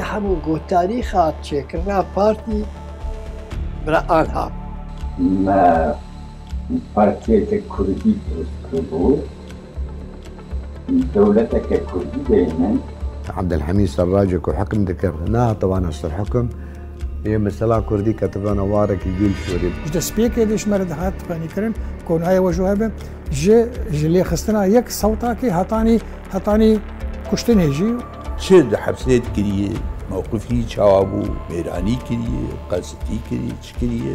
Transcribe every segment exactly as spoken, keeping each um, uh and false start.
Hemû guhdarî xat çêkirina partî bira anha. Me partiyeke kurdî dirust kiribû, dewleteke kurdî bêne. Abdulhamîd Serracê ku hukm dikir, nehatiye wana ser hukm, yê mesela kurdî ketibe nawarekî dîl şûrî. Ji destpêkê de ji me re dihat xwenîkirin, ku nayê we ji we be, ji, ji lêxistina yek sewtakê hetanî, hetanî kuştinê jî. Çi di hepsê dikiriye, mewqifî çawa bû, mêranî kiriye, qesitî kiriye, çi kiriye?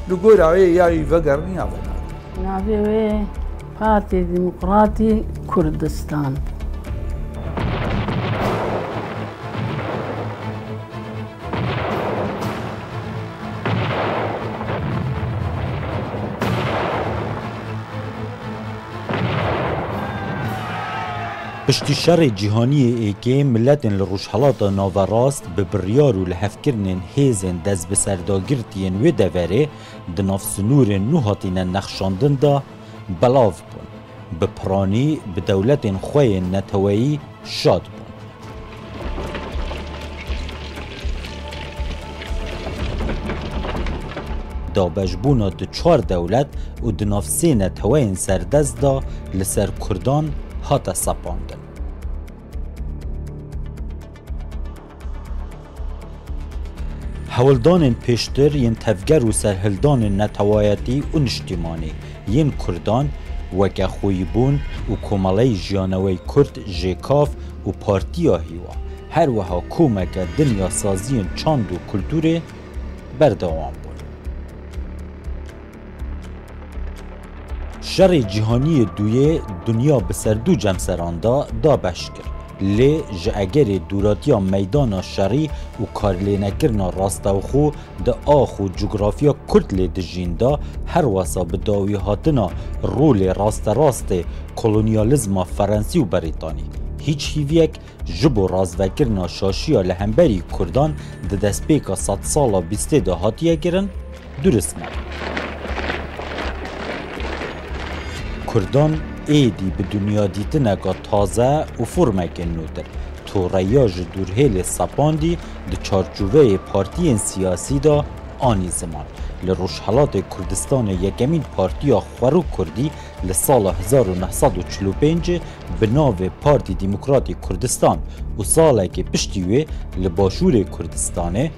Li gora wê ya wî vegerîn ya venagrin. Navê wê Partî Demokratî Kurdistan. Piştî şerê cîhanî yê êkê, miletên li Rojhelata Naverast bi biryar û lihevkirinên hêzên destbiserdagirtiyên wê deverê di nav sinûrên nû hatine nexşandin de belav bûn. Bi piranî bi dewletên xwe yên neteweyî şad bûn. Dabeşbûna di çar dewlet û di nav sê neteweyên serdest de li ser kurdan hate sepandin. Hewldanên pêştir yên tevger û serhildanên netewayetî û niştîmanî yên kurdan weke xweyîbûn û Komeleyî Jiyaneweyî Kurd, JKAV, û Partiya Hîwa, her wiha komeke din ya saziyên çand û kulturê berdewam bûn. Şerê Cîhanî yê Duyê dinya bi ser du cemseran de dabeş kir. Lê ji egerê dûratiya meydana şerî û karlênekirina rastewxo di ax û cografiya Kurd lê dijîn de, her wesa bi dawî hatina rolê rasterastê kolonyalîzma Ferensî û Berîtanî, hîç hîviyek ji bo razvekirina şaşiya li hemberî Kurdan di destpêka sedsala bîstê de hatiye kirin, durist nebû. Kurdan êdî bi dinyadîtineka taze û formeke nûtir, toreya ji dûrhêlê sepandî di çarçoveyê partiyên siyasî de anî ziman. Li Rojhelatê Kurdistanê yekemîn partiya xwerû kurdî li sala hezar û neh sed û çil û pêncê bi navê Partî Demokratî Kurdistan û salekê piştî wê li Başûrê Kurdistanê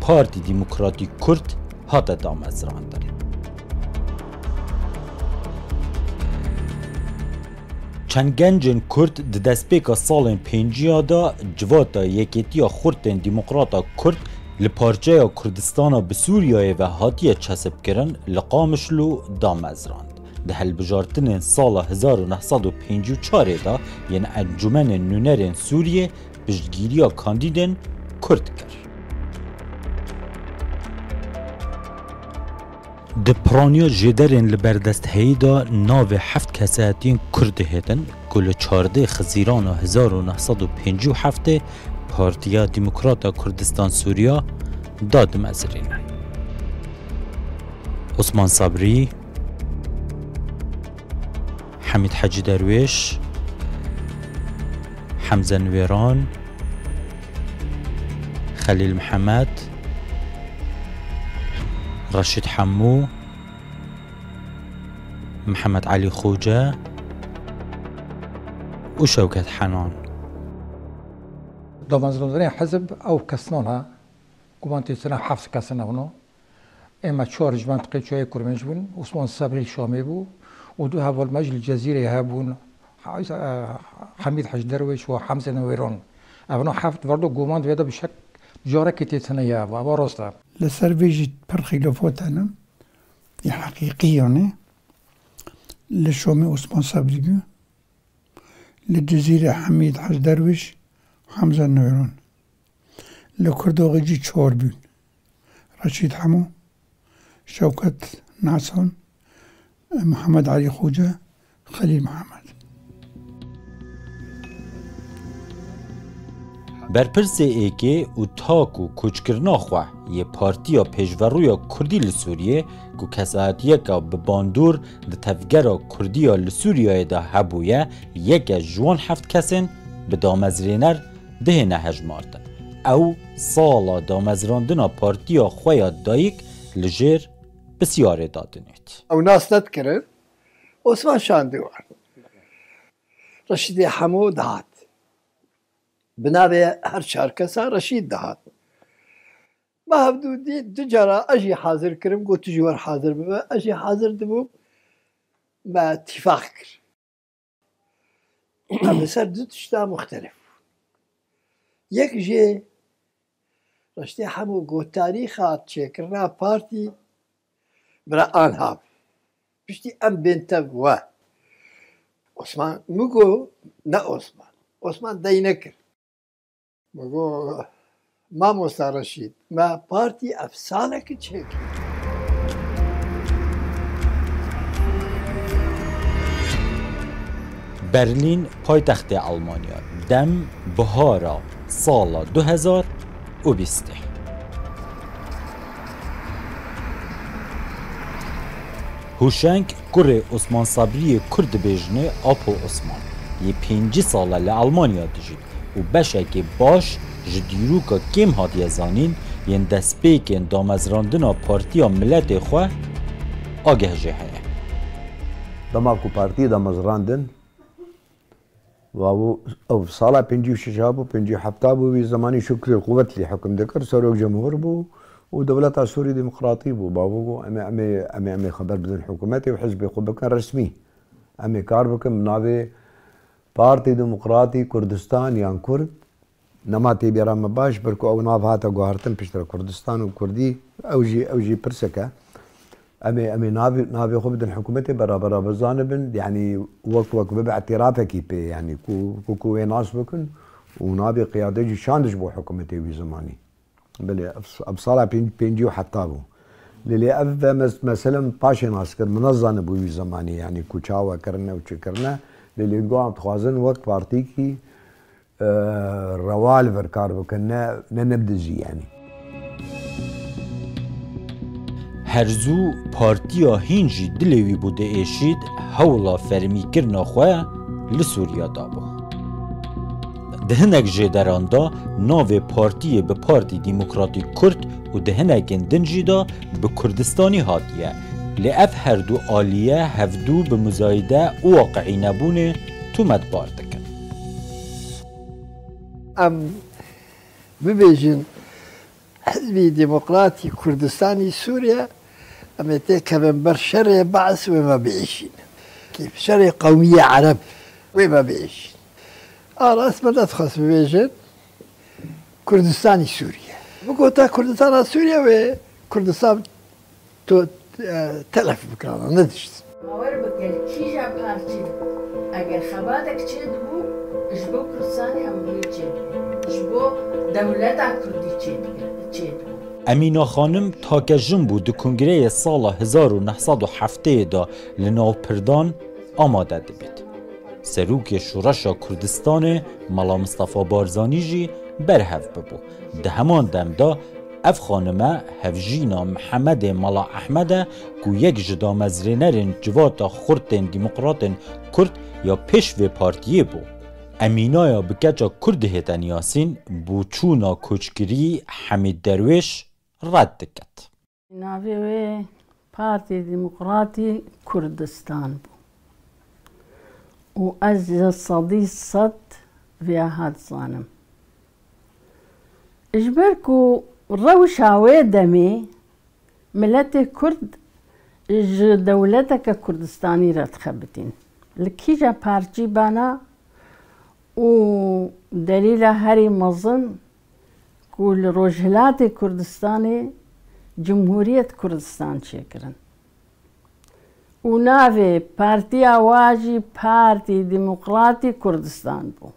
Partî Demokratî Kurd hate damezrandin. Çend gencên Kurd di destpêka salên pêncî ya de civata Yekêtiya Xurtên Demokrata Kurd li parçeya Kurdistana bi Sûriyeyê ve hatiye çesipkirin, li Qamişlo damezrand. Di hilbijartinên sala hezar û neh sed û pêncî û çarê de yên Encûmenên Nûnerên Sûriyê piştgiriya kandîdên Kurd kir. Di piraniya jêderên li ber dest heyî de navê heft kesetiyên Kurd dihêtin ku li çardeh Xizîrana hezar û neh sed û pêncî û heftê Partiya Demokrata Kurdistan Sûriya da dimezirînin. Osman Sabrî, Hemîd Hecî Derwêş, Hemze Niwêran, Xelîl Mihemed, Reşîd Hemû, Mihemed Elî Xoce û Şewket Henan. Damezrandinê hizb ew kesnan e, guman tê çina heft kesin ewno. Ê me çar ji van tiqê çiyayê Kurmenc bûn, Osman Sebrî Şamê bû û du heval me jî li Cezîrê hebûn, He-, e, Hemîd Hec Derwêş û Hemze Newêran. Evna heft verdo guman divê de bi şek carekê tê tine ye, eva, eva rast e. Li ser vê jî pir xîlafat hene, yê heqîqî yanî. Li Şamê Osman Sebrî bû, li Cizîrê Hemîd Hec Derwêş, Hemze Newêran. Li Kurdoxê jî çar bûn. Reşîd Hemo, Şewket Nesan, Mihemed Elî Xoce, Xelîl Mihemed. Berpirsê êkê û tak û koçkirina xwe yê Partiya Pêşverûya Kurdî li Sûriyê ku kesayetiyeka bi bandor di tevgera Kurdî ya li Sûriyeyê de hebûye, yeke ji wan heft kesên bi damezrêner dihêne hejmartin. Ew sala damezrandina partiya xwe ya dayik li jêr pisyarê de dinêt. Ew nas nedikirin. Osman Şandiwar. Reşîdê Hemo dihat. Bi navê her çar kesa Reşîd dihat. Me hevdû dît, du cara ez jî hazir kirim, got, "Tu jî wer hazir bibe." Ez jî hazir dibûm, me tîfaq kir. Em li ser du tişta muxtelif bûn. Yek jê Reştê Hemo got, "Tarîxa çêkirina partî bira anha be. Piştî em bên tev we." Osman, min got, "Ne Osman." Osman dey nekir. Min got, "Mamosta Reşîd, me partî ev salekî çêkir." Berlîn, paytextê Almanya, dem bihara sala du hezar û bîstê. Hûşeng, kurê Osman Sabriyê Kurd dibêjinê, Apo Osman, yê pêncî sal e li Almanya dijît û beşekê baş ji dîroka kêm hatiye zanîn yên destpêkên damezrandina Partiya Miletê xwe ageh jê heye. Dema ku partiyê damezrandin, wa bû, ew sala pêncî û şeş bû, pêncî û heft bû, wî zemanî Şükrü Kuvvetli hukm dikir, serok cumhur bû û dewleta Sûrî Demokratî bû. Bavû got, "Em ê, em ê, em ê, em ê xeber bidin hikûmetê û hizbê xwe bikin resmî. Em ê kar bikin bi navê Partî Demokratî Kurdistan yan Kurd." Nema tê bîra me baş, ber ku ew nav hate guhartin piştre Kurdistan û Kurdî, ew jî, ew jî pirsek e. Em ê, em ê navê, navê xwe bidin hikûmetê, beraber bizanibin, yanî wek, wek bibe îtirafekî pê, yanî ku, ku, ku wê nas bikin û navê qiyade jî şandiş bo hikûmetê wî zimanî. Belê, ev, ev sala pênc-, pêncî û heft bû. Lê, lê ev ve mes-, mesele min paşê nas kir, min nezanibû wî zimanî, yanî ku çawa kirine û çi kirine. Lê, lê got, em dixwazin wek partîkî e, rewa li vir kar bikin, ne, ne nebdizî yanî. Her zû partiya hîn jî dilê wî bû diêşît, hewla fermîkirina xwe li Sûriya dabû. Di hinek jêderan de navê partiyê bi Partî Demokratîk Kurd û di hinekên din jî de bi Kurdistanî hatiye. Lê ev her du aliye hevdu bi muzayide û waqiînebûnê tûmetbar dikin. Em bibêjin Hizbî Demokratî Kurdistanî Sûriye, em ê têkevin ber şerê Beis wê me biêşînin. Şerê qewmiyê Ereb wê me biêşînin. A rast me nedixwest bibêjin Kurdistanî Sûriye. Bigota Kurdistana Sûriye wê Kurdistan Tu, e, telef bikana, nedişt. Bawer bike, li kîja parçî, eger xebatek çêdibû, ji bo Kurdistanê hemûyî çêdibû. Ji bo dewleta Kurdî çêdike-, çêdibû. Emîna Xanim take jin bû, di kongreyê sala hezar û neh sed û heftê de li nav pirdan amade dibêt. Serokê Şoreşa Kurdistanê Mela Mistefa Barzanî jî berhev bibû. Di heman dem de ev xanime hevjîna Mihemedê Mela Ehmed e ku yek ji damezrênerên Civata Xurt tên Demokratên Kurd ya pêş vê partiyê bû. Emînaya bi keça Kurd dihête niyasîn, boçûna koçgirî Hemîd Derwêş red diket. Navê wê Partî Demokratî Kurdistan bû û ez ji sedî sed vêya hat zanim. Ji ber ku rewşa wê demê miletê Kurd ji dewleteke Kurdistanî re dixebitîn. Li kîja parçî bana û delîla herî mezin ku li Rojhilatê Kurdistanê Cumhuriyet Kurdistan çêkirin. Û navê partiya wa jî Partî Demokratî Kurdistan bû.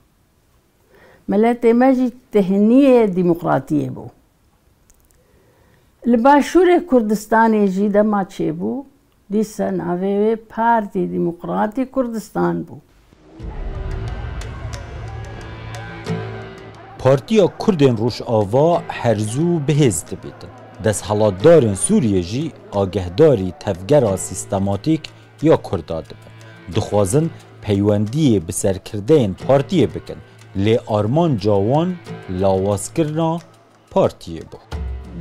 Miletê me jî tehniyê demokratiyê bû. Li Başûrê Kurdistanê jî dema çêbû, dîsa navê wê Partî Demokratî Kurdistan bû. Partiya Kurdên Rojava her zû bi hêz dibêtin. Desthilatdarên Sûriyê jî agehdarî tevgera sîstematîk ya Kurda dibin. Dixwazin peywendiyê bi serkirdeyên partiyê bikin. Lê armanca wan lawazkirina partiyê bû.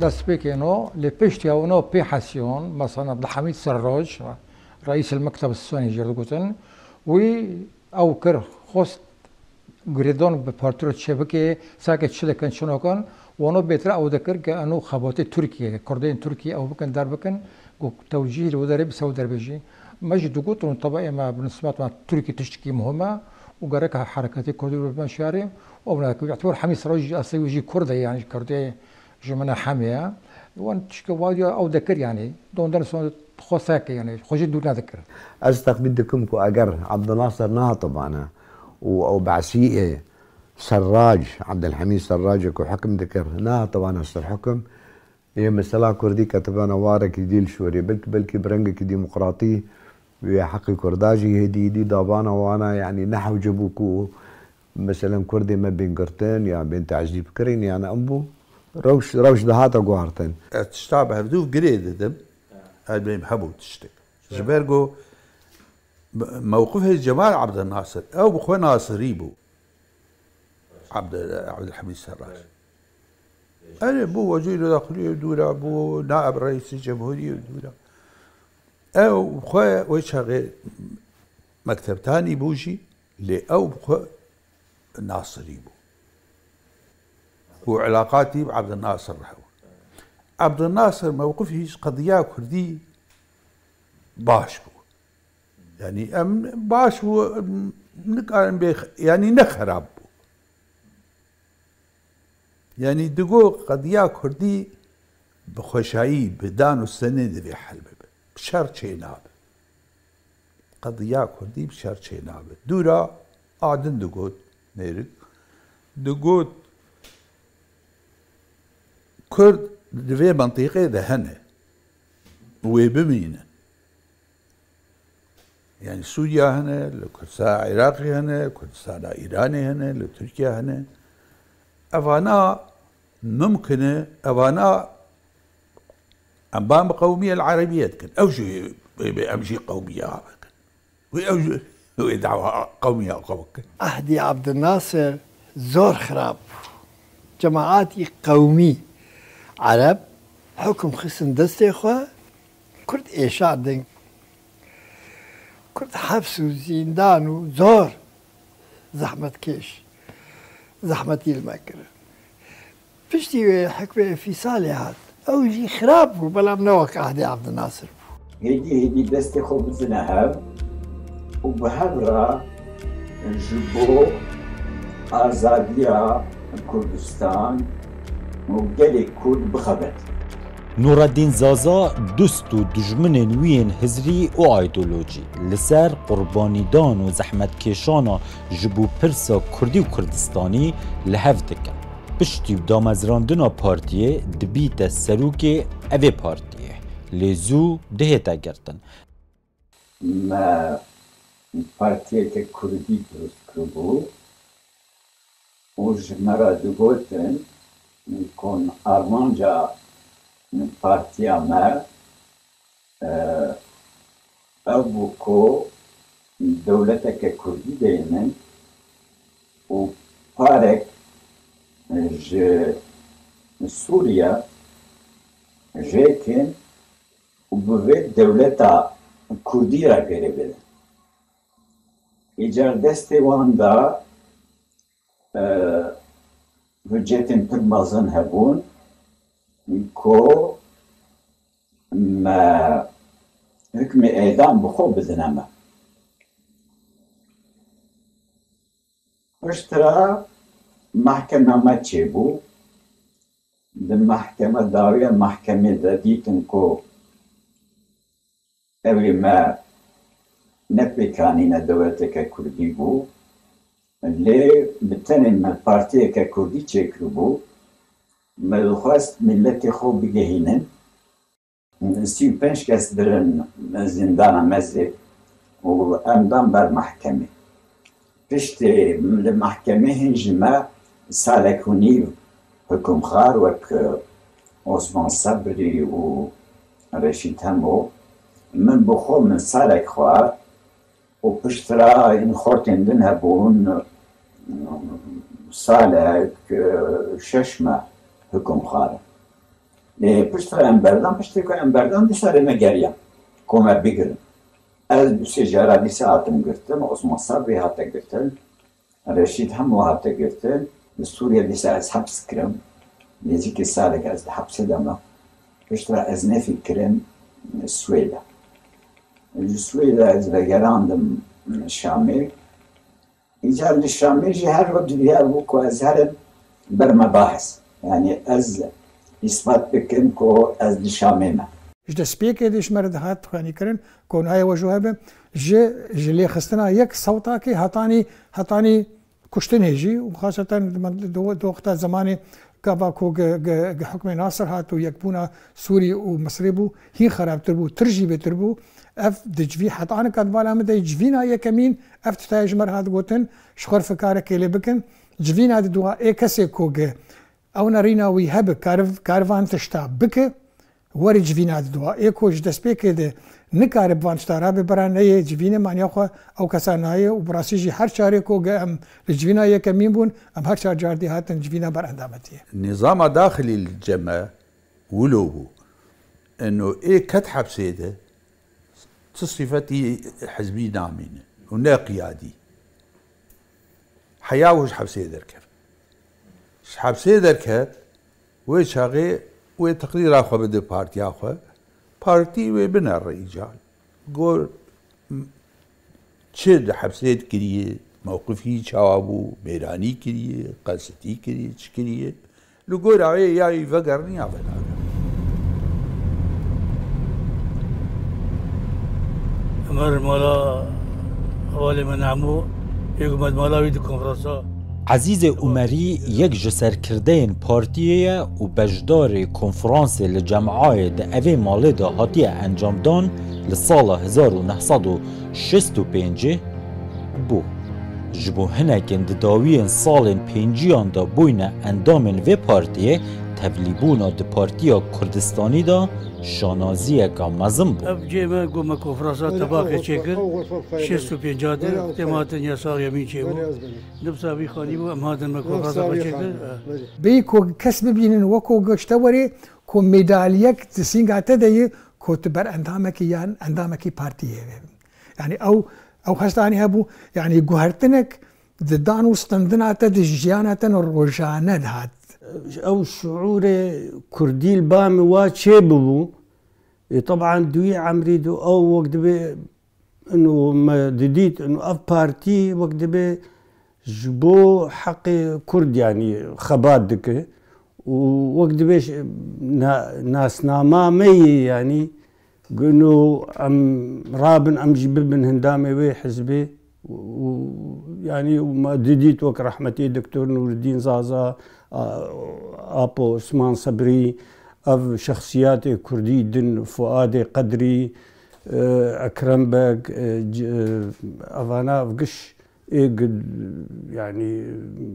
Destpêkê no lê piştî ew no pê hesiyon, mesela Abdulhamîd Serroj, reîs el mekteb Sisonê jê digotin, wî ew kir, xwest girêdan bi partî re çêbikê, sake çi dikin, çi nakin, wano bêtir ew dikir ke eno xebatê Tirkiyê, Kurdên Tirkiyê ew bikin, derbikin, ku tewcîh li wê derê bi se wê derbê jî. Me jî digot, û teba ême bi nisbet me Tirkî tiştekî muhim e û gerek hereketê Kurdî bi me şiyarê û ew ne dikir. Îtibar Hemî Siroj jî eslê wî jî Kurd e, yanî Kurdê ji min e hemê ye. Wan tiştke wa ya ew dikir, yanî dondin son xwe seke, yanî xwe jî dûr nedikir. Ez texmîn dikim ku eger Abdulnasir nehatibana û ew Be'siyê Serrac, Abdulhamîd Serracê ku hukm dikir, nehatibana ser hukm, yê mesela Kurdî ketibana warekî dî li şorê, belkî, belkî bi rengekî demokratî wê heqê Kurda jî hêdî, dî davana wana, yanî ne hewce bû ku meselen Kurdê me bên girtin ya bên tezîb kirin, yan em bû rewş, rewş dihate guhartin. Ez tişta bi hevdû girê didim, ez bêm hebû tiştik. Ji ber ku mewqifê Cemal Abdulnasir, ew bi xwe Nasirî bû. Abd-, Abdulhamîd Serrac. Erê, bû wezîrê daxiliyê dûra, bû naib reîsê cemhuriyê dûra. Ew xwe wê çaxê mektebtanî bû jî, lê ew bi xwe Nasirî bû. Û ilaqatî bi Abdulnasir re hebû. Abdulnasir mewqifî ji qediya Kurdî baş bû. Yanî em baş bû, em nikarin bê, yanî ne xerab bû. Yanî digo qediya Kurdî bi xweşayî, bi dan û stenê divê hel bibe. Bi şer çênabe. Qediya Kurdî bi şer çênabe. Dûra a din digot, mêrik, digot, Kurd di vê mintîqê de hene. Wê bimînin. Yanî Sûriya hene, li Kurdistana Iraqê hene, Kurdistana Îranê hene, li Tirkiye hene. Evana mimkin e, evana em ban bi qewmiyel erebiyê dikin. Ew jî wê, wê em jî qewmiya bikin. Wê ew jî wê dawa qewmiya xwe bikin. Ehdî Abdinasir zor xirab bû. Cemaatî qewmî ereb hukm xistin destê xwe, Kurd êşandin. Kurd heps û zîndan û zor zehmetkêş, zehmetî li me kirin. Piştî wê hikmê fîsalê hat. Ew jî xirab bû, belam ne wek ehdê Abdinasir bû. Hêdî hêdî destê xwe bizine hev û bi hev re ji bo azadiya Kurdistan û gelê Kurd bixebit. Nureddîn Zaza dust û dijminên wî yên hizrî û aîdolojî li ser qurbanîdan û zehmetkêşana ji bo pirsa Kurdî û Kurdistanî li hev dikin. Piştî damezrandina partiyê dibîte serokê evê partiyê, lê zû dihête girtin. Me partiyeke Kurdî dirust kiribû û ji me re digotin ku armanca partiya me, e, ew bû ku dewleteke Kurdî bihênin û parek ji Sûriye jêkin û bi vê dewleta Kurdî re girê bidin. Îcar destê wan de, e, hicetên pir mezin hebûn ku me hikmê êdam bi xwe bidine me. Piştre mehkema me çêbû. Di mehkeme, dawiya mehkemê de dîtin ku ew ê me nepêkanîne, dewleteke Kurdî bû. Lê bi tenê me partiyeke Kurdî çêkiribû. Me dixwest miletê xwe bigehînin. Sî û pênc kes birin zîndana Mezê û em dan ber mehkemê. Piştî li mehkemê hîn ji me salek û nîv hikûmxar wek, e, Osman Sebrî û Reşîd Hemo, min bi xwe min salek xwar û piştre hîn xortên din hebûn, e, Salek, e, şeş me hikûm xwarin. Lê piştre em berdan, piştî ku em berdan, dîsa rê me geriya ku me bigirin. Ez du sê cara dîsa hatim girtin, Osman Sabrî hate girtin, Reşîd Hemo hate girtin. Li Sûriye dîsa ez heps kirim. Nêzîkî salek ez di hepsê de me. Piştre ez nefî kirin Swêde. Ji Swêde ez vegerandim Şamê. Îcar li Şamê jî her roj didiyar bû ku ez herim ber mebahis. Yanî ez îspat bikim ku ez li Şamê me. Ji destpêkê de ji me re dihat xwenîkirin ku nayê we ji we be. Ji, ji lêxistina yek sewtakê hetanî, hetanî kuştinê jî û xaseten di, di, di wexta zemanê gava ku gi, gi, gi hukmê Nasir hat û yekbûna Sûrî û Misrê bû, hîn xerabtir bû, tir jî bêtir bû. Ev di civî heta nika di bala min de civîna yekemîn ev tiştaya ji me re hat gotin, ji xwe re fikarek kêlê bikin. Civîna di dua ê kesê ku gi ew nerîna wî hebe, kariv-, karivan tişta bike, werî civîna di dua. Ê ku ji destpêkê de nikare bi van tişta rabe, bera neyê civînê, maniya xwe ew kesa nayê û bi rastî jî her çarê ku ge em li civîna yekemîn bûn, em her çar car dî hatin civîna berendametiyê. Nizama daxilî li cem me wilo bû. Eno ê ket hepsê de ti sifetî hizbî namîne û ne qiyadî. Heya û ji hepsê derket. Ji hepsê derket, wê çaxê wê teqrîra xwe bide partiya xwe. Partî wê binere îcal. Gor m-, çi di hepsê dikiriye, mewqifî çawa bû, mêranî kiriye, qesitî kiriye, çi kiriye. Li gora wê ya wî vegerin ya venagin. Emer mala hevalê me Nehmo, yê ku me di mala wî di konferansa. Ezîzê Umerî yek ji serkirdeyên partiyê ye û beşdarê konferansê li Cem'ayê di evê malê de hatiye encamdan li sala hezar û neh sed û şêst û pêncê bû. Ji bo hinekên di dawiyên salên pênciyan de bûyne endamên vê partiyê, tevlîbûna di Partiya Kurdistanî de şanaziyeke mezin bû. Ev cihê me ku me konferansa Belê, tebaqê ew çêkir, xurfa, ew xurfa şêst û pênc de, belê, ew xurfa. Têm hatin ya sax yemîn çêbû. Belê, ez belê. Dipsa vî xanî bû, em hatin me konferansa xwe çêkir. Belê. Bêyî ku kes bibînin weko goşte werê ku medaliyek di sînga te de ye ku tu berendamekî yan endamekî partiyê be. Yanî ew, ew hesta anî hebû, yanî guhertinek di dan û standina te, di jiyana te rojane dihat. Ew şiûrê kurdî li ba min wa çêbûbû. Ê, teban di wî emrî de ew wek dibê, ino me didît, ino ev partî wek dibê ji bo heqê kurd, yanî xebat dike û wek dibê ş-, na-, nasnama me yê, yanî Gino em rabin, em jî bibin hindamê wê hizbê. Û, yanî, û me didît wek rehmetî Doktor Nûreddîn Zaza, a, Apo Osman Sebrî, ev şexsiyatê kurdî din, Fuadê Qedrî, e, Ekrem Beg, e, c-, e, evana ev giş ê gi-, yanî,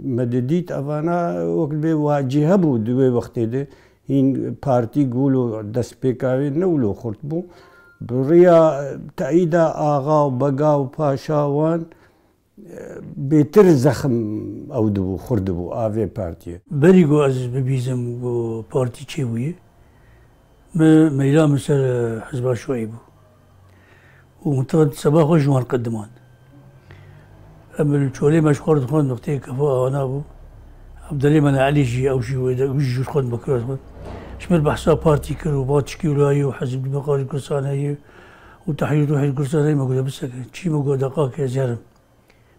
me didît evana wek bê wacî hebû di wê wextê de. Hîn partî wilo destpêka wê ne wilo xurt bû. Bi riya teîda axa û bega û paşa wan, e, bêtir zexm ew dibû, xurt dibû a vê partiyê. Berî ku ez bibîzim ku partî çêbûye, min meyla min ser, e, Hizba Şuî bû. Û min tirim seba xwe ji wan qediman. Em li çolê me ji xwe re dixwend, wextê kefa ana bû. Evdelê me Elî jî, ew jî wê de, wî jî ji xwe dibekir, xwe. Ji min behsa partî kir û va çikî wilo heye û Hizb Demokratîk Kurdistan heye û Tehrîr Rûhî Kurdistan heye, me gote biseke. Çi me got, deqakê ez herim.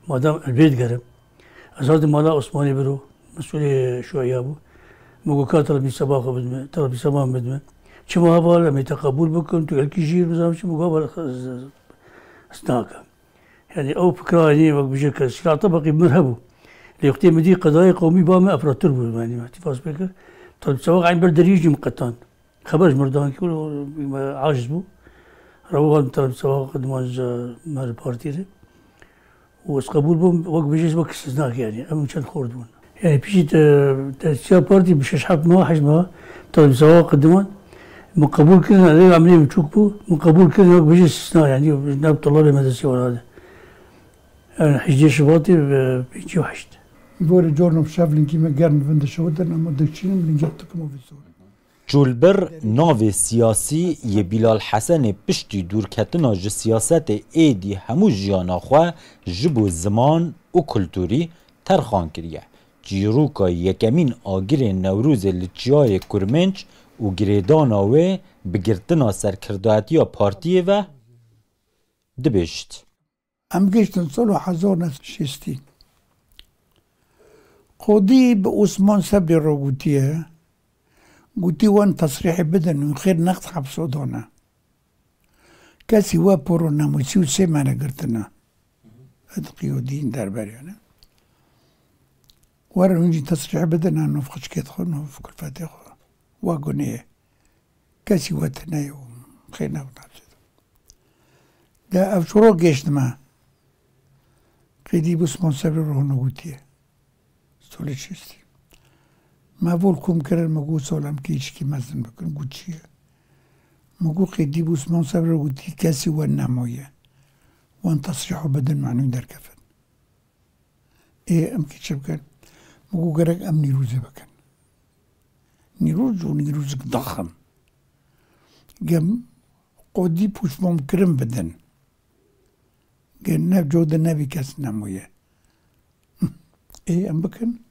Madem ez vê digerim, ez hatim mala Osmanê Biro, mesûlê Şuîya bû. Min got, ka telebî seba xwe bidime, telebî seba min bidime. Çima heval, em ê te qebûl bikin, tu gelkî jîr bizanî çi? Min got, heval, ez, ez, ez nakim. Yanî ew fikra, yanî wek bijî ke sila tebeqî mir hebû. Lê wextê min dî qedayê qewmî ba min efratir bû, yanî me tîfas pê kir. Telebî seba eyn ber deriyê jî min qetan. Xeber ji mir dan kir û me aciz bû. Rewa telebî seba qediman ji me li partî re. Û ez qebûl bûm, wek bijî wek istisnak, yanî em çend xort bûn. Yanî piştî te, te siya partî bi şeş heft meha, heşt meha, te bi zewa qediman, min qebûl kirin, lê em lê biçûk bû, min qebûl kirin wek bijî istisna, yanî nav telabê medresê wana de. Yanî hejdê Şibatê, e, pêncî û heşt. Îvorê corno bi şev lingî me germ li vin dişewitin, ama diçînim lingê dikim û vî zor. Çûlbir navê siyasî yê Bîlal Hesenê piştî dûrketina ji siyasetê êdî hemû jiyana xwe ji bo ziman û kulturî terxan kiriye. Çîroka yekemîn agirên Newrozê li Çiyayê Kurmênc û girêdana wê bi girtina serkirdayetiya partiyê ve dibêjit. Em gihiştin sala hezar neh sed û şêstî. Qodî bi Osman Sebrî re gotiye, gotî, wan tesrîhê bidin, wî xêr next hepso dane. Kesî we poro nemûsî û sê mene girtine. Ed qiyodîn derberiyane. Werin hûn jî tesrîh bidin, nov xişkê xwe, nov kulfetê xwe. Wa gunê ye. Kesî we tune ye û xêr nebû navçe de. De ev çiro gêştime. Qêdî bi Osman Sebrî re hûn gotiye. Solê şêstî. Me vol kom kirin, me got, "Sol em kê çikî mezin bikin." Got, "Çi ye?" Me got, "Qêdî bi Osman Sebrî re gotî, kesî we nemaye. Wan tesrîho bidin, me nû derkevin." Ê, em kê çi bikin? Me got, "Gerek em nîrozê bikin." Nîroz û nîrozek daxim. Gem qodî pûşmom kirin bidin. Ge ne code nebî kes nemaye. Ê, em bikin.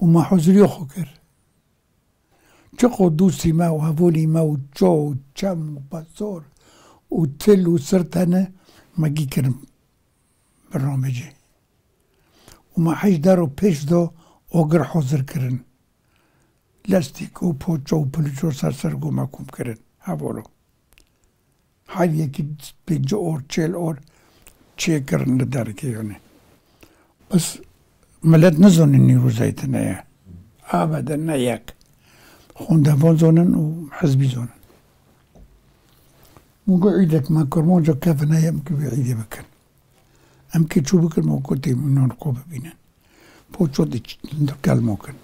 Û me huzuriya xwe kir. Çiqo dostî me û hevolî me û ço û çem û pezor û til û sir tene me gî kirin bi ramecê. Û me hej der û pêş de ogir hozir kirin. Lestîk û poço û piliço ser ser go me kom kirin. Hevolo. Her yekî pêncî or, çêl or çêkirin li derikê yonê. Bes milet nizonin nîrozayê tune ye. Abede ne yek. Xwendevan zonin û hizbî zonin. Min got, "Îdek me Kurmanca kevin heye, em ki vê îdê bikin." Em ki çû bikin, min got, "Tê min nan xwe bibînin." Poço di ç-, di kelmo kin.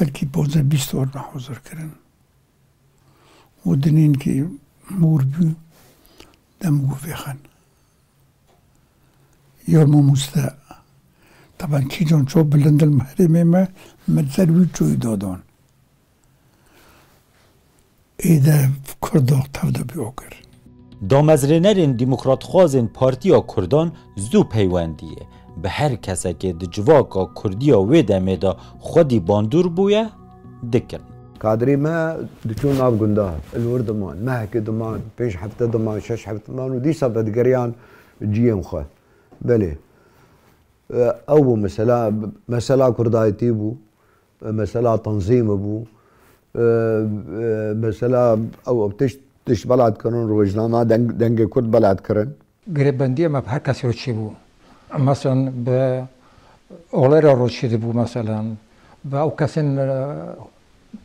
Belkî ponzdeh bîst or me hozir kirin. Û dinên ki mûr bû, dem got vêxin. Yor mamoste. Taban kîjan ço bilind li herêmê me, min ser wî çoyî dodon. Ê de Kurdo tev de bî okir. Damezrênerên demokratxwazên Partiya Kurdan zû peywendiyê bi her kesekê di civaka Kurdiya wê demê de xwedî bandor bûye, dikin. Kadrê me diçûn nav gunda, li wir diman, mehekê diman, pênc hefte diman, şeş hefte diman û dîsa vedigeriyan ciyên xwe. Belê. E, ew bû mesela, mesela kurdayetî bû, e, mesela tanzîmê bû, e, e, mesela ew, ew tişt, tişt belat kirin, rojnama, deng, dengê kurd belat kirin. Girêbendiyê me bi her kesî re çêbû. Meselen bi oxlê re çêdibû, meselen bi ew kesên, e,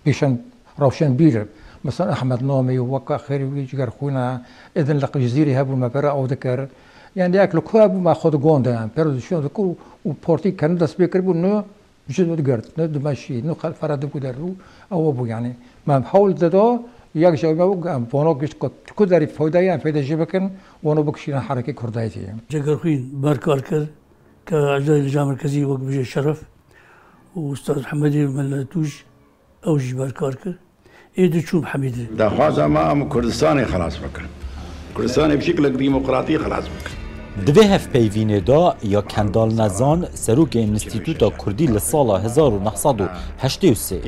pêşên rewşenbîr, meselen Ehmed Namî û weke xêrê wî cigerxwîne, êdin li Cizîrê hebû, me pê re ew dikir. Yani yek li ku hebû, me xwe di gond de, yani pê re dişûn dikir û, û partî kendi dest pê kiribû, ne ji digirt, ne dimeşî, ne xelfere dibû der û ew bû yani. Me hewl dida, yek ji ew me bû, em vano giş ku, ku derî fayda ye, em fayda jê bikin, wano bikişîne herekê kurdayetê. Cegerxwîn berkar kir, ke Ecdadê Licamê Merkezî wek bijê şeref û Ustaz Hemedê Meletûj, ew jî berkar kir. Ê diçû bi Hemîdê. Daxwaza me em Kurdistanê xelas bikin. Kurdistanê bi şiklek demokratî xelas bikin. Di vê hevpeyvînê de ya Kendal Nezan, serokê Înstîtuta Kurdî li sala hezar û neh sed û heştê û sê,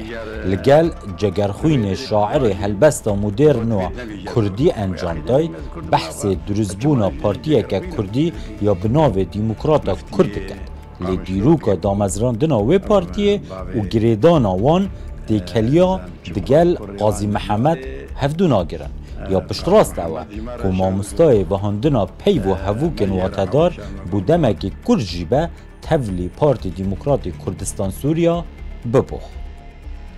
li gel Cegerxwînê şairê helbesta modêrno kurdî encam day, behsê dirustbûna partiyeke kurdî ya bi navê Demokrata Kurd diket. Lê dîroka damezrandina wê partiyê û girêdana wan têkeliya digel Qazî Mihemed hevdû nagirin. Ya piştrast ew e ku mamostayê vehandina peyv û hevokên watedar bo demekê kurt jî be tevlî Partî Demokratî Kurdistan Sûriya bibo.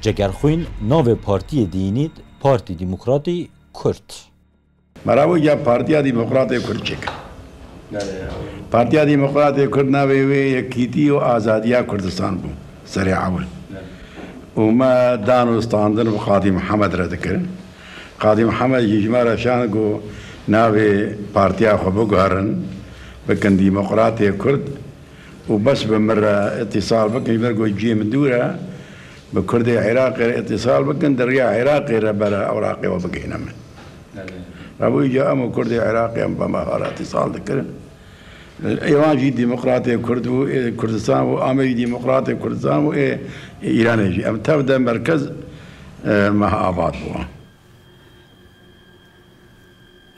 Cegerxwîn navê partiyê diyînît Partî Demokratî Kurd. Meravo ya Partiya Demokratê Kurd çêkir. Partiya Demokratê Kurd navê wê Yekîtî û Azadiya Kurdistan bû. Serê ewil. Û me dan û standin bi Qadî Mihemed re dikirin. Qadî Mihemed jî ji me re şand ku navê partiya xwe biguherin, bikin Demokratê Kurd. û bes bi min re îtîsal bikin, ji ber ku cihê min dûr e, bi Kurdê Iraqê re îtîsal bikin, di riya Iraqê re bere Iraqê we bigihîne min. Rabû îca em û Kurdê Iraqê em bi me re îtîsal dikirin. Ê wan jî demokratê Kurd bû, ê Kurdistan bû, Amê jî demokratê Kurdistan bû, ê Îranê jî. Em tev de merkez, e, me avat bû.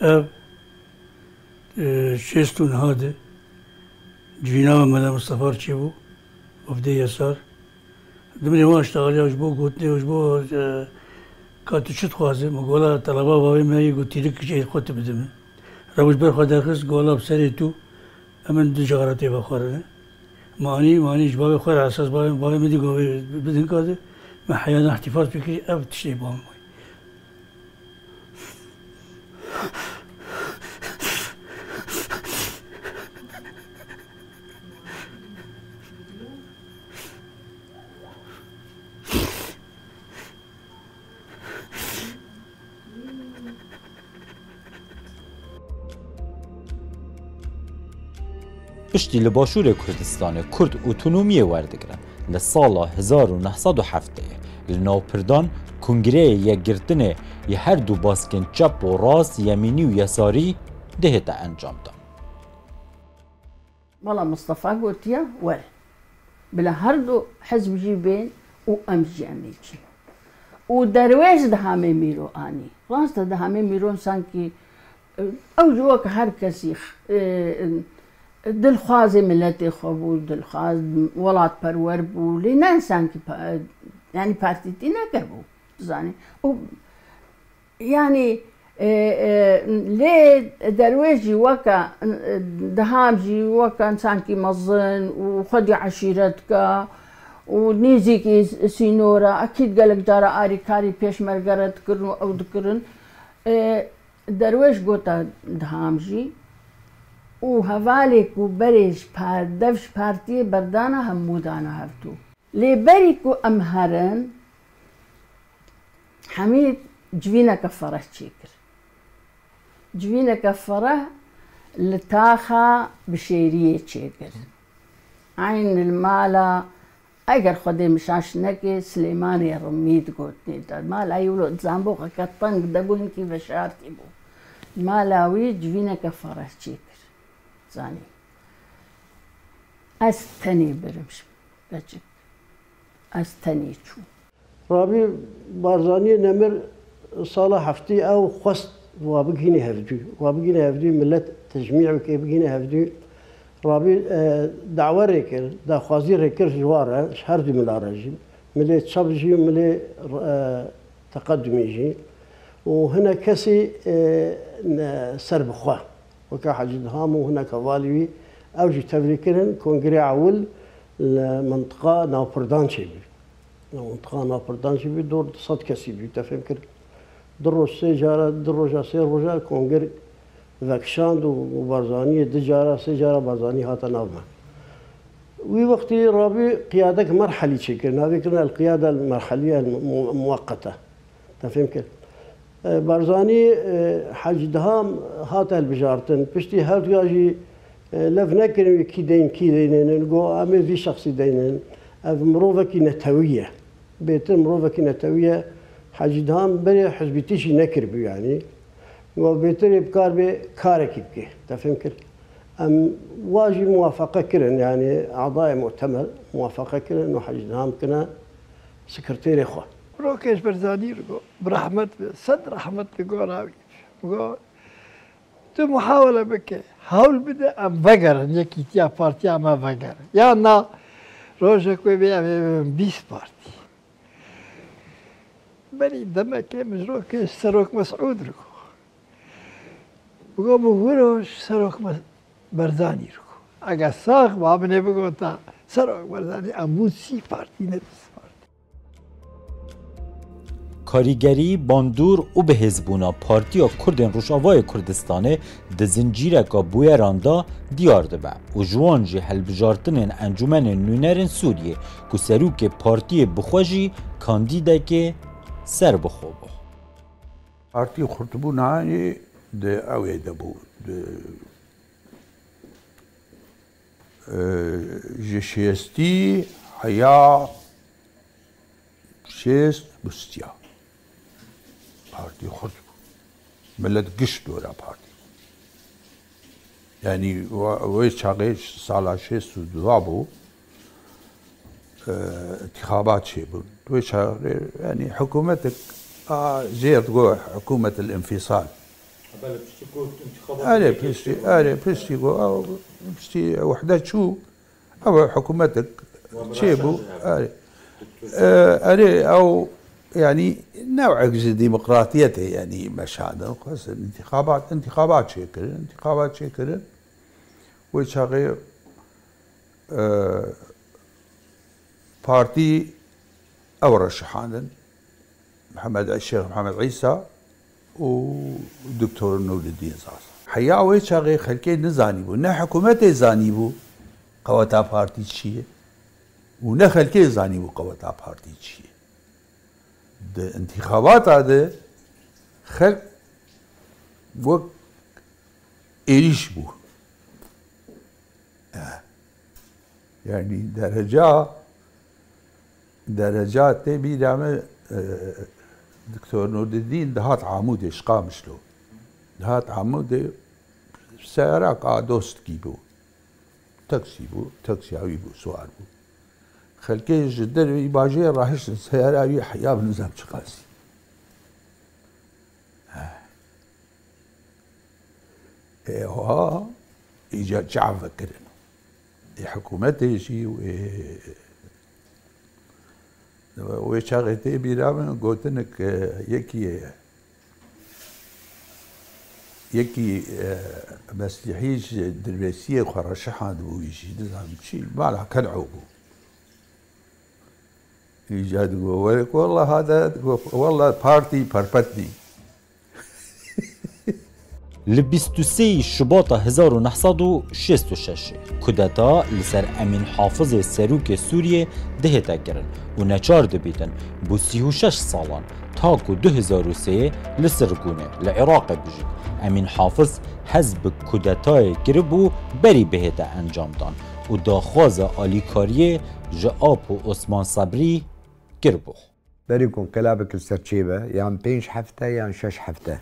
Ev, e, şêst û neh de civîna me Mela Mistefa çêbû, Ofdê Yesar. Dimrê wan ştexeliya ji bo gotinê û ji bo, e, ka tu çi dixwazî? Min gola teleba bavê me yê gotî dik jê xwe tu bide min. Rewş ber xwe derxist, gola bi serê tu, em in du jixara tê vexwarine. Me anî, me anî ji bavê xwe re esas bavê, bavê min dî govê bidin ka de, me heyana îhtîfaz pê kirî, ev tiştê bavê min. Piştî li Başûrê Kurdistanê Kurd otonomiyê werdigrin, li sala hezar û neh sed û heftê li Navpirdan Kongreyê Yekgirtinê yê her du baskên çep û rast, yemînî û yesarî dihête encamdan. Mela Mistefa gotiye, were. Bila her du hizb jî bên û em jî em ê çin. Û derwêş Dihamê Mîro anî. Rast e, Dihamê Mîro sankî, e, ew jî wek her kesî, e, dilxwazê miletê xwe bû, dilxwaz welatperwer bû. Lê ne sankî pa-, yanî partîtî nekebû, dizanî. Û Yanî, e, e, lê derwêş jî weke, e, Diham jî weke însankî mezin û xwedî eşîret dike û nêzîkî sînor e. Ekîd gelek cara arîkarî pêşmerge re dikirin û ew dikirin. E, derwêş gote Diham jî û hevalê ku berê ji par-, dev ji partiyê berdana hemû dana hevdû. Lê berî ku em herin, Hemîd civîneke fereh çêkir. Civîneke fereh li taxa Bişêriyê çêkir. Eyn li mala, eger Xwedê min şaş neke, Silêmanê Rimî digotinê de. Mala wilo di zamboxeke teng de bû, hinkî veşartî bû. Mala wî civîneke fereh çêkir. Zanî. Ez tenê birim ji Beçik. Ez tenê çûm. Rabî Barzaniyê nemir sala heftê ew xwest wa bigihîne hevdû. Wa bigihîne hevdû, milet tecmî bike, bigihîne hevdû. Rabî, e, dawe rêkir, daxwazî rêkir ji wa re, ji her du mila re jî. Milê çep jî, milê, e, teqedumê jî. Û hinek kesî, e, ne, serbixwe. Weke Hecî Diham û hinek hevalî wî, ew jî tevlî kirin, kongrê ewil li mintiqa Navpirdan çêbû. Li mintiqa Navpirdan çêbû, dor du sed kesî bû, te fêm kir. Du roj, sê cara, du roja, sê roja kongir vekişand û, û Barzaniyê du cara, sê cara Barzanî hate nav me. Wî wextî rabî qiyadek merhelî çêkir, navê kirin el qiyade el merheliye el mu-, muweqete. Te fêm kir. E, Barzanî, e, Hecî Diham hat hilbijartin. Piştî her duya jî, e, lev nekirin wê kî deyn, kî deynênin. Got, em ê vî şexsî deynin. Ev mirovekî netewî ye. Bêtir mirovekî netewî ye. Hecî Diham berê hizbîtî jî nekiribû yanî. Got, bêtir ê bikar bê karekî bike. Te fêm kir. Em wa jî muwafeqe kirin, yanî adayê mutemer muwafeqe kirin û Hecî Diham kine sekreterê xwe. Rokêş Barzanî re got, bi rehmet be, sed rehmet li gora wî. Got, tu muhawele bike, hewl bide, em vegerin, yekîtiya partiya me vegerin. Ya na, rojek wê bê, em ê bibin bîst partî. Berî demekê min ji rokêş Serok Mesûd re got. Bigot, bi wiro ji Serok Me-, Barzanî re got. Eger sax ba, min ê bigota Serok Barzanî, em bûn sî partî, ne bîst partî. Karîgerî, bandor û bihêzbûna Partiya Kurdên Rojavayê Kurdistanê di zincîreka bûyeran de diyar dibe û ji wan jî hilbijartinên Encûmenên Nûnerên Sûriyê ku serokê partiyê bi xwe jî kandîdekê serbixwe bû. Partî xurtbûna yê di ewê de bû, di Ji şêstî heya şêst bû stiya. Partî xurt bû. Milet giş dora partî bû. Yanî wê çaxê sala şêst û dua bû, e, intixabat çêbûn. Wê çaxê, yanî hikûmetek a jê digo hikûmet el-infîsal. Belê, piştî ku intixabat Erê, piştî, erê, piştî ku ew, piştî wehde çû, ew hikûmetek çêbû. Erê. E, erê, ew, yanî, new'ek ji demokratiyetê, yanî, meşandin, xwestin intixabat, intixabat çêkirin, intixabat çêkirin. Wê çaxê, e, partî ew reşihandin. Mihemed, Şêx Mihemed Îsa û Doktor Nûreddîn Zaza. Heya wê çaxê xelkê nizanîbû, ne hikûmetê zanîbû qeweta partî çi ye û ne xelkê zanîbû qeweta partî çi ye. Di intixabata de xelk wek êrîş bû. Eh. Yanî dereca, dereca tê bîra me, e, Doktor Nûreddîn dihat Amûdê, ji Qamişlo. Dihat Amûdê, seyarek a dostkî bû. Taksî bû, taksiya wî bû, siwar bû. Xelkê ji derveyî bajêr rahiştin, seyara wî heya bi nizam çiqasî. Ê, ha, îca çav vekirin. Ê, hikûmetê jî û ê, wê çaxê tê bîra min gotinik, e, yekî, yekî, e, mesîhî ji Dirbêsiyê xwe re şihandibû, wî jî nizanim çi, mala kel'o bû. Îca digo, wele, wele hada, digo, wele partî perpetnî. Li bîst û sê Şibata hezar û neh sed û şêst û şeş kudeta li ser Emîn Hafizê serokê Sûriyê dihête kirin û neçar dibîtin bo sî û şeş salan, ta ku du hezar û sê li Sirgûnê li Iraqê bijît. Emîn Hafiz hez bi kudetayê kiribû berî bihête encamdan û daxwaza alîkariyê ji Apo Osman Sebrî kiribû. Berî ku înqilabek li ser çêbe, yan pênc hefte yan şeş hefte,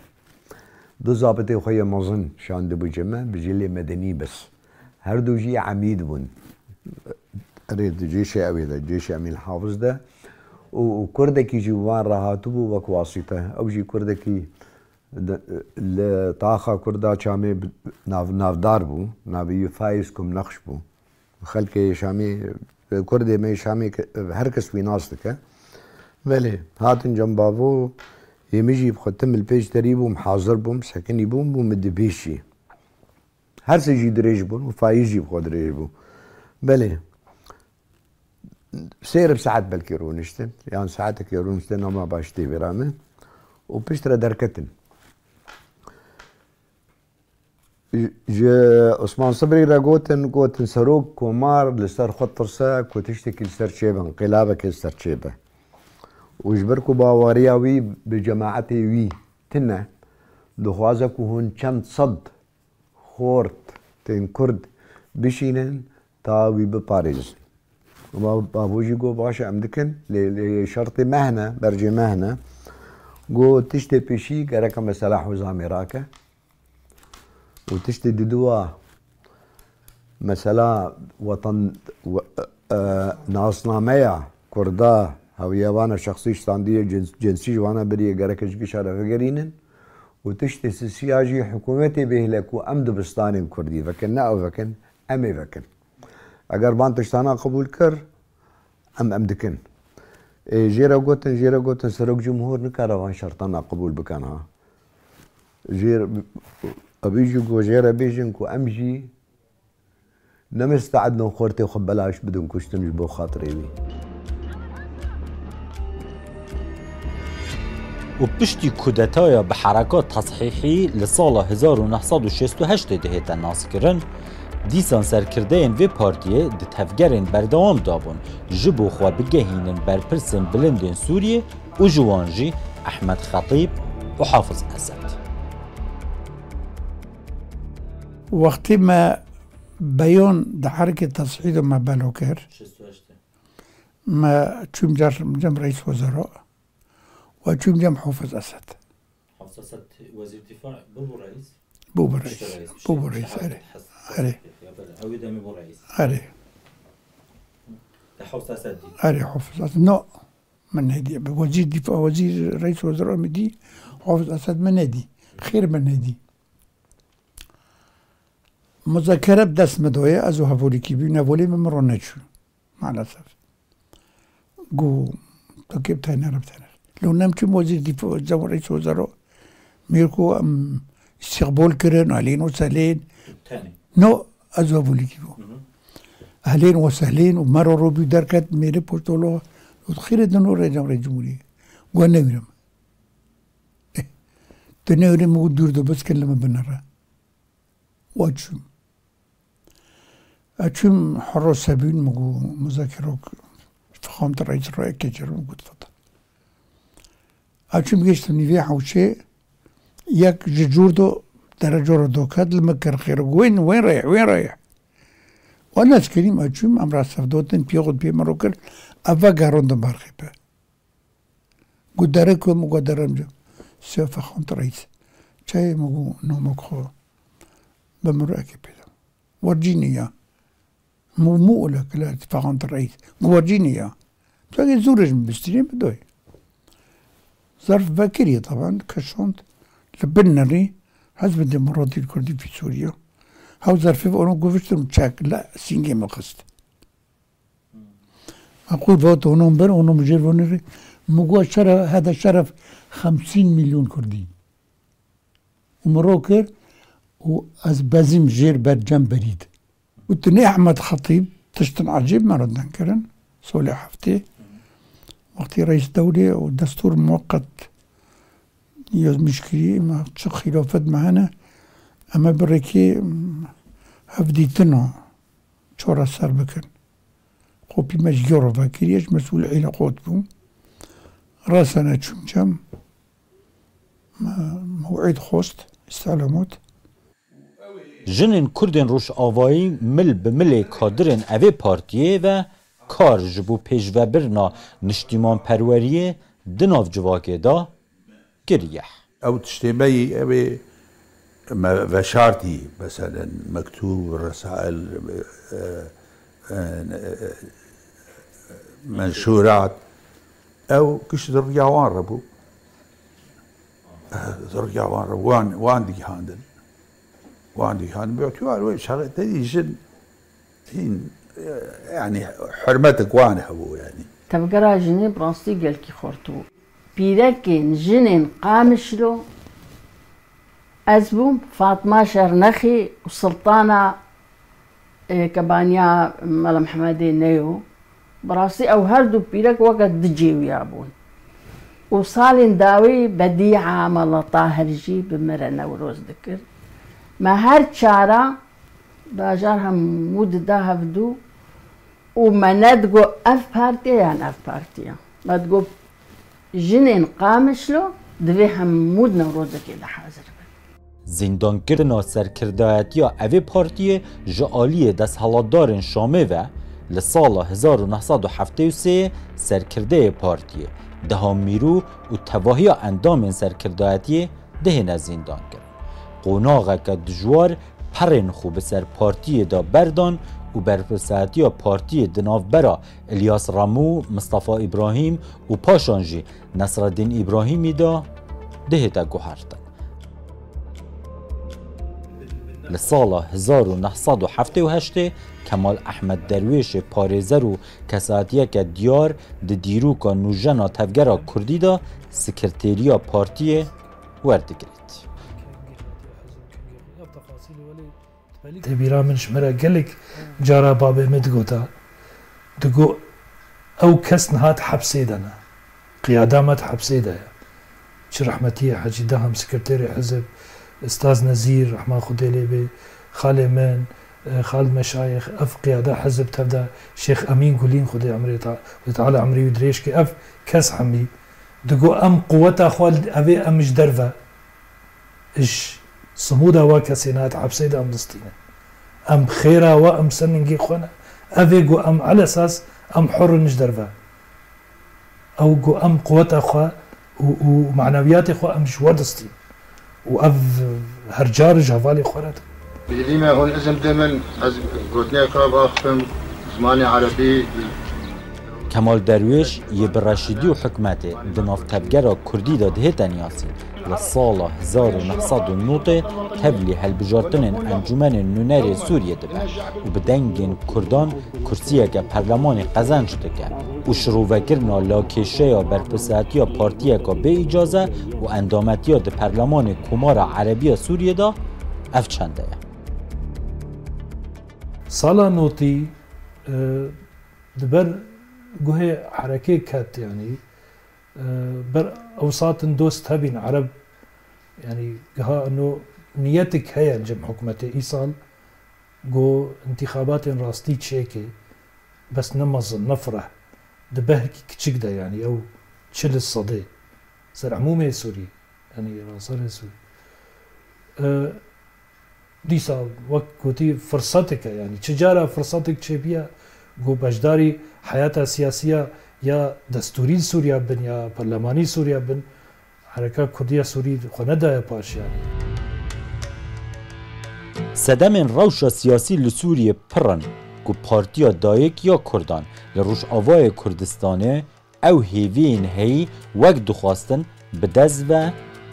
du zabitê xwe yê mezin şandibû cem me, bi jilê medenî bes. Her du jî emîd bûn. Erê, di cêşê ewê de, cêşê Emîn Hafiz de. Û, û kurdekî jî wan re hatibû wek wasîte. Ew jî kurdekî di, li taxa kurda çamê bi-, nav-, navdar bû. Navê wî Faiz Kumnexş bû. Xelkê Şamê, kurdê me Şamê ke-, her kes wî nas dike. Belê, hatin cem bavo, ê min jî bi xwe tim li pêş derî bûm, hazir bûm, sekinî bûm, bûm min dibêşî. Her sê jî dirêj bûn û Faiz jî bi xwe dirêj bû. Belê. Sê rib saet belkî rûniştin, yan saetekê rûniştin, ama baş tê vêra min. Û piştre derketin. Ji Osman Sibrî re gotin, gotin, serok komar li ser xwe tirse ku tiştekî li ser çêbe, înqilabekê li ser çêbe. Û ji ber ku baweriya wî bi cemaetê wî tune, dixwaze ku hûn çend sed xort tên kurd bişînin, ta wî biparêzin. Ba-, bavo jî got, baş e, em dikin, lê, lê şertê me hene, bercê me hene. Got, tiştê pêşî gerek em mesela Hozamê rake. Û tiştê diduwa, mesela watan, we-, e, nasnameya Kurda, hewiya vana şexsî standiye cins-, cinsî ji vana biriye gerek ji gişa re vegerînin. Û tiştê sisiya jî hikûmetê bêhle ku em dibistanên Kurdî vekin, ne ew vekin, em ê vekin. Eger van tiştana qebûl kir, em, em dikin. Ê, jê re gotin, jê re gotin, Serok Cumhur nikare van şertana qebûl bikin ha. Jê re, evî jî got, jê re bêjin ku em jî ne misteed in xortê xwe belaş bidin kuştin ji bo xatirê wî. Û piştî kudetaya bi hereka Teshîhî li sala hezar û neh sed û şêst û heştê dihête naskirin, dîsan serkirdeyên vê partiyê di tevgerên berdewam de bûn, ji bo xwe bigehînin berpirsên bilindên Sûriyê û ji wan jî Ehmed Xetîb û Hafiz Esed. Wextê me Beyon di herikê tesîdê me belo kir. Me çûm cem, cem reîs wezera. We çûm cem Hafiz Esed. Hafiz Esed wezîr difa bûbû reîs? Bûbû reîs. Bûbû reîs, erê. Erê. Ya belê, ew ê demê bû reîs. Erê. Te Hafiz Esed dî? Erê, Hafiz Esed. No. Min nedî. Bi wezîr difa, wezîr reîs wezera min dî. Hafiz Esed min nedî. Xêr min nedî. Muzakere bi dest min doye, ez û hevolîkî bî, nevolê min min ro neçû. Maalesef. Got, tu kê bi tenê re bi tenê re. Lo nem çûm wezîr difa, cem reîs wezera. Mêr ku em îstîqbol kirin, elên û selên. Tenê. No, ez û hevolîkî bû. Hı hı. Elên û selên û me ro robî derket, mêrê poştolo. Got, xêr e din û re cem reîs cumhurî. Got, newîrim. Eh, tu newîrim û dûr de bes kir li min binere. Wa çûm. A çûm hero sebûn, min got, muzakerok fixam tu reîs ro eke cerim got fata. A çûm gêştim nîvê hewşê, yek ji cûr do dereco re doket, li min kir xêr, wên, wên reyh, wên reyh. Wan ez kirîm, a çûm, em ra sevdotin, piyê xwe piyê min ro kir, ev vegerandin ber xêpe. Got, dere ku min got, derem cem. Siya fexam tu reîs. Çayê min got, nomok xwe. Bi min re eke pêda. Wercînî ya. Mu, mu ola kila fexam tu reîs. Got, wercînî ya. Çakê zûrê ji min bistînê min doy. Zarf vekirî taban, keşand. Li bin nerî, Hizb Demokratî Kurdî fî Sûriya. Hew zarfê ve onu guviştin çek, la sîngê min xist. Aqul vot onom ber, onom jêr vonê rê. Min got şeref, hede şeref xemsîn milyon kurdî. Û min ro kir û ez bezîm jêr ber cem berîd. Û tu ne Ehmed Xetîb, tiştin ecêb me re den kirin. Solê heftê. Wextî reîs dewlê û destûr muweqqet yazmîş kirî, me çi xîlafet me hene, em ê bi rêkê, em, hevdîtina çareser bikin. Kopî me ji gero vekiriye, ji mesûl îlaqot bûm. Resene çûm cem, me, mew'îd xwest, îstilamot. Jinên Kurdên Rojavayî mil bi milê kadirên evê partiyê ve kar ji bo pêşvebirina niştîmanperweriyê di nav civakê de kiriye. Ew tiştê me yî, ew ê me veşartî, meselen, mektûb, resail, e, e, e, menşûrat, ew giş di riya wan re bû. Di riya wan re wan, wan digihandin. Wan digihandin. Bi îtibar wê çaxê te dî jin hîn, e, yanî hurmetek wan hebû yanî. Tevgera jinê bi rastî gelkî xurt bû. Pîrekên jinên Qamişlo, ez bûm, Fatma Şernexî û Sultana, e, Kebaniya Mela Mihemedê Neyo. Bi rastî ew her du pîrek weke du cêwiya bûn. Û salên dawî Bedîa Mela Tahir jî bi me re Newroz dikir. Me her çara bajar hemû dida hevdû û me nedigot ev partiye yan ev partiye. Me digot jinên Qamişlo divê hemû di Newrozekê de hazir bin. Zîndankirina serkirdayetiya evê partiyê ji aliyê desthilatdarên Şamê ve li sala hezar û neh sed û heftê û sê serkirdeyê partiyê, Deha Mîrû û tevahiya endamên serkirdayetiyê dihêne zîndankirin. Qonaxeke dijwar perên xwe bi ser partiyê de berdan û berpirsatiya partiyê di navbera Îlyas Remû, Mistefa Îbrahîm û paşan jî Nesreddîn Îbrahîmî de dihête guhertin. Li sala hezar û neh sed û heftê û heştê Kemal Ehmed Derwêşê parêzer û kesatiyeke diyar di dîroka nûjena tevgera kurdî de sekreteriya partiyê werdigirêt. Tê bîra min ji me re gelek cara babê min digota. Digot, ew kes niha di hepsê de ne. Qiyada me di hepsê de ye. Çi rehmetiyê Hecî Deham, sekreterê hizib, Ustaz Nezîr, rehma Xwedê lê bê, xalê min, e, Xalid Meşayix, ev qiyada hizib tev de Şêx Emîn Gulîn, Xwedê emrê ta-, Xwedê Teala emrê wî dirêj ke, ev kes hemî digot, em quweta xwe, ev ê em ji derve, ji simûda wa kesê nayet hepsê de em distînin. Em xêra we, em ser ningê xwe ne. Ev ê ku em elesas, em hur in ji derve. Ew ku em quweta xwe û, û manewiyatê xwe em ji we distîn. Û ev her car ji hevalê xwe re dikin. Bêdî me hûn izin bidin min, ez gotinê xwe biaxifim zimanê erebî. Kemal Derwêş yê bi Reşîdî û hikûmetê di nav tevgera kurdî de dihête niyasîn. Li sala hezar û neh sed û nod tevlî hilbijartinên Encûmenên Nûnerê Sûriyê dibe û bi dengên kurdan kursiyeke perlemanê qezenc dike û şirovekirina lakêşeya berpirsatiya partiyeka bê îcaze û endametiya di perlemanê Komara Erebiya Sûriyê de ev çende ye. Sala notî, e, di ber guhê herekê ket, yanî, e, ber ew satin dost hebîn ereb, yanî, giha ino niyetik heye cem hikûmetê îsal, ku întîxabatên rastî çêke, bes ne mezin, ne fireh, di behkî kiçik de, yanî, ew çil sedê ser emûmê Sûrî, yanî, raserê Sûrî. E, Dîsa wek gotî firsetek e, yanî çi cara firsetek çêbiya ku beşdarî heyata siyasiya ya destûrî li Sûriya bin ya perlemanî Sûriya bin, hereka Kurdiya Sûrî xwe nedaye paş, yanî. Sedemên rewşa siyasî li Sûriyê pir in ku Partiya Dayik ya Kurdan li Rojavayê Kurdistanê ew hêviyên heyî wek dixwestin bi dest ve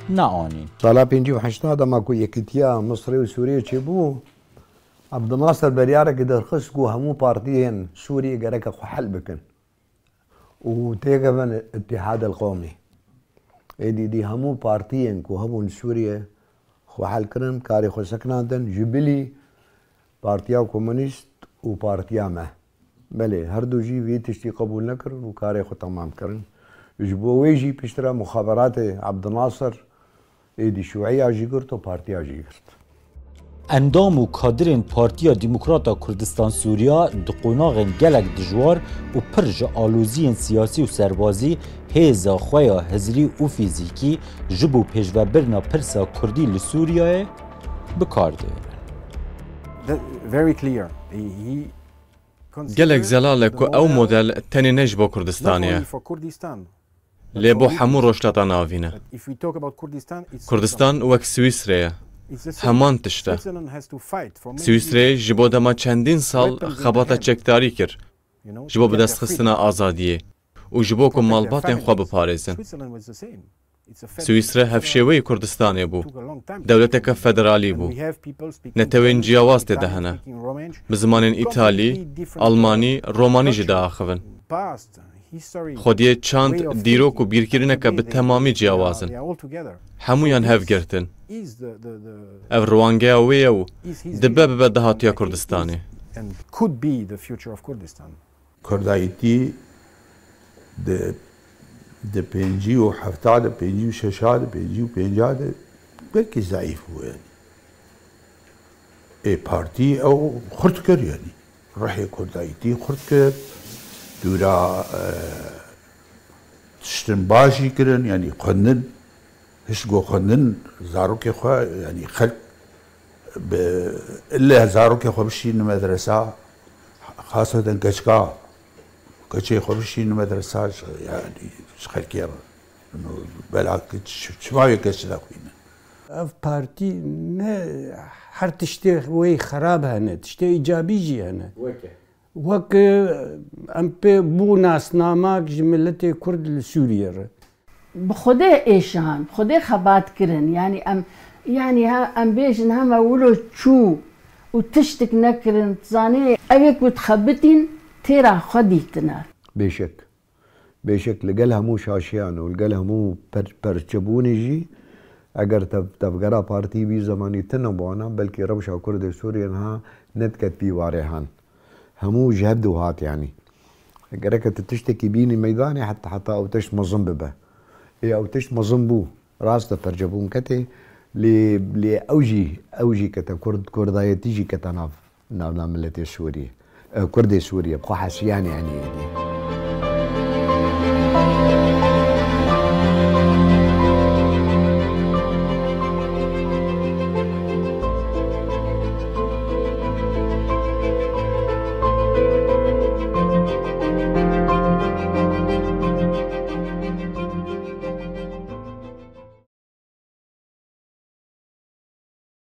neanîn. Sala pêncî û heşt dema ku yekîtiya Misrê û Sûriyê çêbû, Abdulnasir beryarekî derxist ku hemû partiyên Sûriyê gereke xwe hel bikin û têkevin Îtîhad el Qewmî. Êdî dî hemû partiyên ku hebûn Sûriyê xwe hel kirin, karê xwe sekinandin, ji bilî Partiya Komunîst û Partiya me. Belê, her du jî vî tiştî qebûl nekirin û karê xwe temam kirin. Ji bo wê jî piştre muxaberatê Abdinasir êdî şûeya jî girt û partiya jî girt. Endam û kadirên Partiya Demokrata Kurdistan Sûriya di qonaxên gelek dijwar û pir ji aloziyên siyasî û serbazî hêza xwe ya hizrî û fîzîkî ji bo pêşvebirina pirsa kurdî li Sûriyeyê bi kar dihêlin. Gelek zelal e ku ew model tenê ne ji bo Kurdistanê ye, lê bo hemû Rojhilata Navîn e. Kurdistan wek Swîsrê ye. Heman tişt e. Swîsrê ji bo dema çendîn sal xebata çekdarî kir ji bo bidestxistina azadiyê û ji bo ku malbatên xwe biparêzin. Swîsre hevşêweyî Kurdistanê bû. Dewleteke federalî bû. Netewên ciyawaz tê de hene. Bi zimanên îtalî, almanî, romanî jî diaxivin. Xwediyê çand, dîrok û bîrkirîneke bi temamî ciyawaz in. Hemûyan hev girtin. Ev riwangeya wê ye û dibe bibe dahatiya Kurdistanê. Kurdayîtî di, di pêncî û hefta de, pêncî û şeşa de, pêncî û pênca de belkî zeîf bû, yanî. Ê partî ew xurt kir, yanî. Rihê Kurdayîtî xurt kir. Dûra, e, tiştin baş jî kirin, yanî xwendin. Hişt ku xwendin, zarokê xwe, yanî xelk bi, ille zarokê xwe bişînin medresa, xaseten keçika, keçê xwe bişînin medresa, ji, yanî ji xelkê re. Bela çima wê keç nexwînin? Ev partî ne her tiştê wê xerab hene, tiştê îcabî jî hene. Weke? Wek, e, em pê bû nasnamak ji miletê Kurd li Sûriyê re. Bi Xwedê êşihan, bi Xwedê xebat kirin. Yanî em, yanî ha, em bêjin hema wilo çû û tiştik nekirin, zanê, ew ê ku dixebitîn têra xwe dîtine. Bêşek. Bêşek li gel hemû şaşiyan û li gel hemû per-, perçebûnê jî, eger tev-, tevgera partî vî zemanî tune bûana, belkî rewşa Kurdê Sûriyê niha nediket vî warê han. Hemû ji hev du hat, yanî. Gereke tu tiştekî bînî meydanê, heta, heta ew tişt mezin bibe. Ê ew tişt mezin bû. Rast e, perçebûn ketê, lê, lê ew jî, ew jî kete Kurd, Kurdayetî jî kete nav, nav, nav miletê Sûriyê. E, Kurdê Sûriyê, bi xwe hesiyanê, yanî, êdî.